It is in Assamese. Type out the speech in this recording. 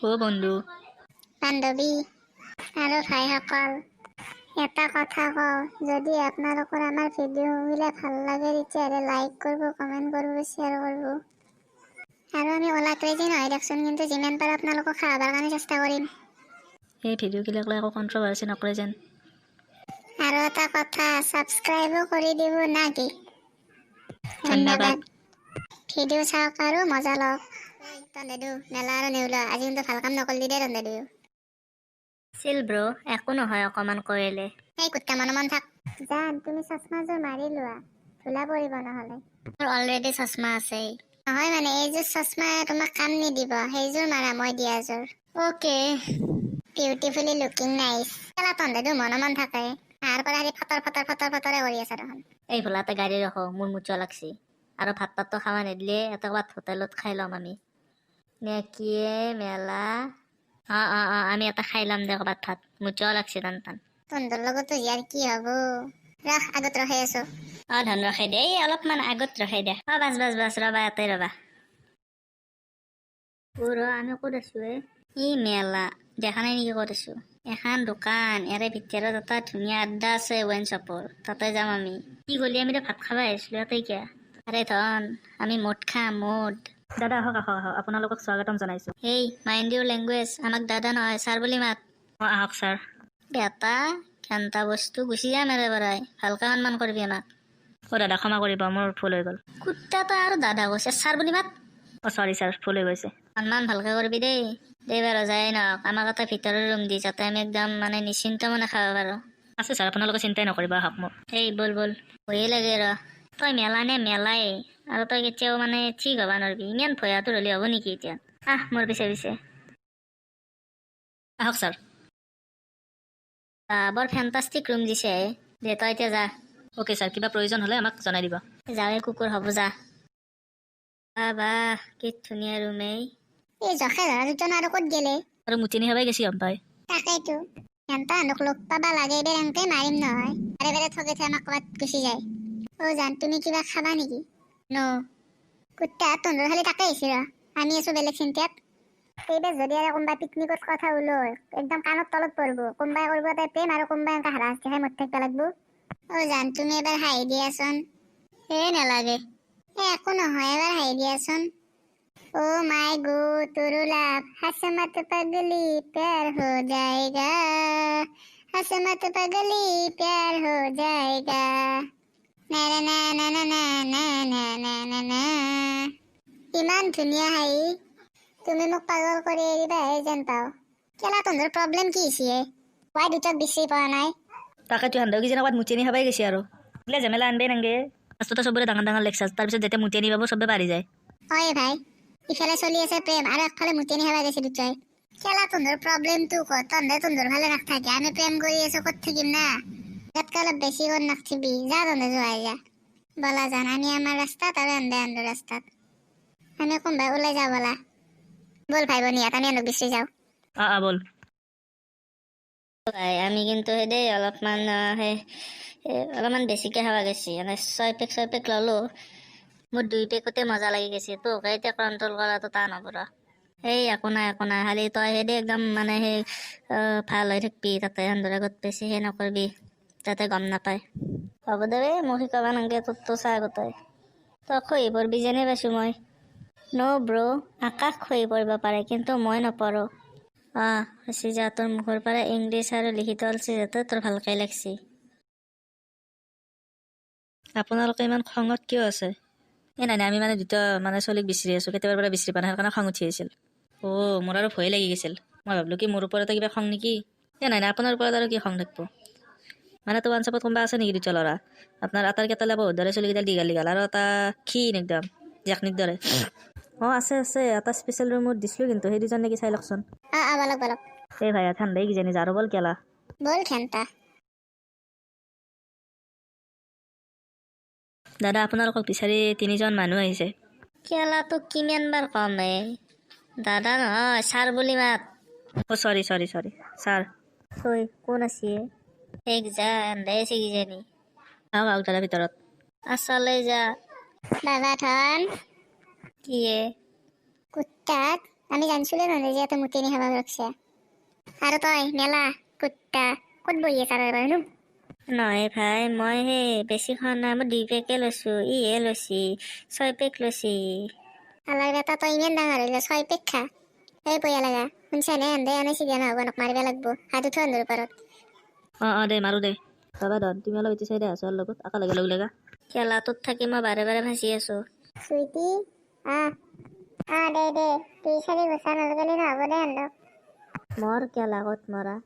অ' বন্ধু। বান্ধৱী আৰু ভাইসকল, এটা কথা কওঁ, যদি আপোনালোকৰ আমাৰ ভিডিঅ'বিলাক ভাল লাগে, তেতিয়াহ'লে লাইক কৰিব, কমেণ্ট কৰিব, শ্বেয়াৰ কৰিব। আৰু আমি অলা ক্ৰেজি নহয় দিয়কচোন, কিন্তু যিমান পাৰোঁ আপোনালোকক খাৱাবৰ কাৰণে চেষ্টা কৰিম। এই ভিডিঅ'গিলাক লৈ একো কণ্ট্ৰভাৰ্চি নকৰে যেন। আৰু এটা কথা, ছাবস্ক্ৰাইবো কৰি দিব না কি? ধন্যবাদ। ভিডিঅ' চাওক আৰু মজা লওক। তন্দে মেলা আৰু নেউলা, আজি কিন্তু ভাল কাম নকৰিলি দেই তন্দে দুয়ো। চিল ব্ৰ', একো নহয় অকণমান কৰিলে। এই কুটকা, মনে থাক। জান, তুমি চশমাযোৰ মাৰি লোৱা, ধূলা পৰিব নহ'লে। মোৰ অলৰেডি চশমা আছেই। নহয়, মানে এইযোৰ চশমা তোমাক কাম নিদিব, সেইযোৰ মাৰা, মই দিয়াযোৰ। অ'কে। Beautifully looking nice. কেলা, তন্দে মনে মন থাকে, তাৰ পৰা হেৰি ফটৰ ফটৰ ফটৰ ফটৰে কৰি আছে দেখোন। এই ভোলাতে গাড়ী ৰখো, মোৰ মুচুৱা লাগছি। আৰু ভাত তাতটো খাৱা নিদিলে এটা ক'ৰবাত হোটেলত খাই ল'ম আমি, নে কিয়ে মেলা? অঁ, আমি এটা খাই ল'ম দে ক'ৰবাত ভাত, মুচুৱা লাগছি টান টান। তন্দৰ লগতো ইয়াৰ কি হ'ব? ৰখ, আগত ৰখাই আছো। অঁ ধন, ৰখাই দে, এই অলপমান আগত ৰখাই দে। অঁ বাছ বাছ বাছ, ৰ'বা, ইয়াতে ৰ'বা। অ' ৰ, আমি ক'ত আছো এ? ই মেলা, দেখা নাই নেকি ক'ত আছো? এখন দোকান, ইয়াৰে ভিতৰত এটা ধুনীয়া আড্ডা আছে ৱাইন শ্বপৰ, তাতে যাম আমি। কি ক'লি? আমিতো ভাত খাব আহিছিলো ইয়াতে কিয়? আৰে ধন, আমি মদ খাম, মদ। দাদা, আহক আহক আহক, আপোনালোকক স্বাগতম জনাইছোঁ। এই, মাইণ্ড ইউৰ লেংগুৱেজ। আমাক দাদা নহয়, ছাৰ বুলি মাত। অঁ, আহক ছাৰ। বেটা, ঘেণ্টা বস্তু, গুচি যাম এৰে পৰাই। ভালকে সন্মান কৰিবি আমাক। অ' দাদা, ক্ষমা কৰিব, মোৰ ভুল হৈ গ'ল। কুত্তাটো আৰু দাদা কৈছে, ছাৰ বুলি মাত। অ' চৰি ছাৰ, ভুল হৈ গৈছে। সন্মান ভালকে কৰিবি দেই। দেই বাৰু, যাই নহওক, আমাক এটা ভিতৰৰ ৰুম দি, যাতে আমি একদম মানে নিশ্চিন্ত মনে খাব পাৰোঁ। আছে ছাৰ, আপোনালোকে চিন্তাই নকৰিব, আহক মোক। এই ব'ল ব'ল, ভয়ে লাগে ৰ। তই মেলা নে মেলাই আৰু তই কেতিয়াও মানে ঠিক হ'বা নোৱাৰিবি। ইমান ভয়াটো হ'লে হ'ব নেকি এতিয়া? আহ মোৰ পিছে পিছে। আহক ছাৰ। বৰ ফেণ্টাষ্টিক ৰুম দিছে। দে, তই এতিয়া যা। অ'কে ছাৰ, কিবা প্ৰয়োজন হ'লে আমাক জনাই দিব। যাৱে কুকুৰ হ'ব, যা। বাহ বাহ, কি ধুনীয়া ৰুম এই! এই যখে ধৰা দুজন আৰু ক'ত গেলে? আৰু মুতিনি খাবাই গেছি গম পাই। তাকেইতো, এনতা আনক লগ পাবা লাগে, এইবাৰ এনেকে মাৰিম নহয়। বাৰে বাৰে ঠগে থৈ আমাক ক'ৰবাত গুচি যায়। অ' জান, তুমি কিবা খাবা নেকি? ন কুত্তা, তন্দৰ খালি তাকে আহিছি ৰ, আমি আছো বেলেগ চিন্তাত। এইবাৰ যদি আৰু কোনোবা পিকনিকত কথা ওলয়, একদম কাণত তলত পৰিব। কোনোবাই কৰিব তাই প্ৰেম আৰু কোনোবাই এনেকে হাৰাশাস্তি খাই মৰি থাকিব লাগব। অ' জান, তুমি এবাৰ হাঁহি দিয়াচোন। এই নালাগে। এ একো নহয়, এবাৰ হাঁহি দিয়াচোন। অ' মাই গড, তোৰো লাভ। हंस मत पगली, प्यार हो जाएगा। हंस मत पगली, प्यार हो जाएगा। না না না না না না না না না না। ইমান ধুনীয়া হাঁহি, তুমি মোক পাগল কৰি এৰিবা হে যেন পাওঁ। কেলা, তহঁতৰ প্ৰব্লেম কি হৈছে? ৱাই দুটাক বিচাৰি পোৱা নাই। তাকেতো, সেন্দৰ কিজানি ক'ৰবাত মুতিনি খাবাই গৈছে আৰু এইগিলা ঝেমেলা আনবেই নাংগে। ফাৰ্ষ্টতে চবৰে ডাঙৰ ডাঙৰ লেকচাৰ, তাৰপিছত যেতিয়া মুতিনি পাব, চবে পাৰি যায়। হয় ভাই, ইফালে চলি আছে প্ৰেম আৰু একফালে মুতিনি খাবা গৈছে দুটাই। কেলা, তহঁতৰ প্ৰব্লেমটো ক'ত? তহঁতে তহঁতৰ ফালে নাথাকে, আমি প্ৰেম কৰি আছো, ক'ত থাকিম না? ইয়াতকে অলপ বেছি কৰি নাথাকিবি। যা, তহঁতে যোৱাই যা। বলা জান, আমি আমাৰ ৰাস্তাত আৰু এন্দে এন্দৰ ৰাস্তাত। আমি কোনোবাই ওলাই যাওঁ বলা। ব'ল ভাই বনিয়াত, আমি এন্দক বিচাৰি যাওঁ। অঁ অঁ ব'ল। ভাই, আমি কিন্তু সেই দেই অলপমান সেই অলপমান বেছিকে খাবা গৈছি, মানে 6 পেক 6 পেক ল'লোঁ। মোৰ 2 পেকতে মজা লাগি গৈছে, তোক এতিয়া কণ্ট্ৰল কৰাটো টান হ'ব ৰ। এই একো নাই, একো নাই, খালি তই সেই দেই একদম মানে সেই ভাল হৈ থাকিবি তাতে, সেন্দৰ আগত বেছি সেই নকৰিবি যাতে গম নাপায়। হ'ব দে বে, মোক শিকাব নালাগে, তোৰতো চা আগতে। তই খহি পৰবি যেনে পাইছোঁ মই। ন' ব্ৰ', আকাশ খহি পৰিব পাৰে, কিন্তু মই নপৰোঁ। অঁ হৈছে যা, তোৰ মুখৰ পৰা ইংলিছ আৰু লিখিত ওলছি যাতে তোৰ ভালকে লাগছি। আপোনালোকে ইমান খঙত কিয় আছে? এই নাই নাই, আমি মানে দুটা মানে ছোৱালীক বিচাৰি আছোঁ, কেতিয়াবাৰ পৰা বিচাৰি পোৱা নাই, সেইকাৰণে খং উঠি আহিছিল। অ' মোৰ আৰু ভয়ে লাগি গৈছিল, মই ভাবিলোঁ কি মোৰ ওপৰতে কিবা খং নেকি। এই নাই নাই, আপোনাৰ ওপৰত আৰু কি খং থাকিব? মানে তো ৱাইন শ্বপত কোনোবা আছে নেকি দুটা ল'ৰা? আপোনাৰ আটাৰ কেইটা বহুত দৰে, চুলিকেইডাল দীঘল দীঘল আৰু এটা ক্ষীণ একদম জেকনিৰ দৰে। অঁ আছে আছে, এটা স্পেচিয়েল ৰুমত দিছিলোঁ কিন্তু, সেই দুজন নেকি চাই লওকচোন। অঁ অঁ বলক বলক। এই ভাই, ঠাণ্ডাই কিজানি যাৰো, বল কেলা। ব'ল খেন্তা। দাদা, আপোনালোকক বিচাৰি তিনিজন মানুহ আহিছে। কেলাটো কিমান বাৰ কম এ? দাদা নহয়, ছাৰ বুলি মাত। অ' চৰি চৰি চৰি ছাৰ। থৈ, কোন আছে? এক যা, এন্ধাই আছে কিজানি। আহক আহক দাদা, ভিতৰত। আচলে যা। বাবা ধন। কি এ? কুত্তাত। আমি জানছিলো নহয় যে ইয়াতে মুতিনি খাব ৰখছে। আৰু তই মেলা কুত্তা ক'ত বহি আছা তই বাৰু? নহয় ভাই, মই সেই বেছি খোৱা নাই, মই 2 পেকে লৈছোঁ, ইহে লৈছি 6 পেক লৈছি। আলাৰ বেটা, তই ইমান ডাঙৰ হলি 6 পেক খা? এই পয়া লগা, শুনছা নে? এন্দে এনে চিধা নহ'ব, নক মাৰিব লাগব। হাত উঠো এন্দৰ ওপৰত। অঁ অঁ দে, মাৰো দে। বাবা ধন, তুমি অলপ ইটো চাইডে আছো, লগত একেলগে লগ লগা। খেলাটোত থাকি মই বাৰে বাৰে ভাসি আছোঁ। চুইটি, আহ আহ, দে দে, 2-4 ঘোচা নলগালি নহ'ব দে এন্দক। মৰ কেলা, ক'ত মৰা।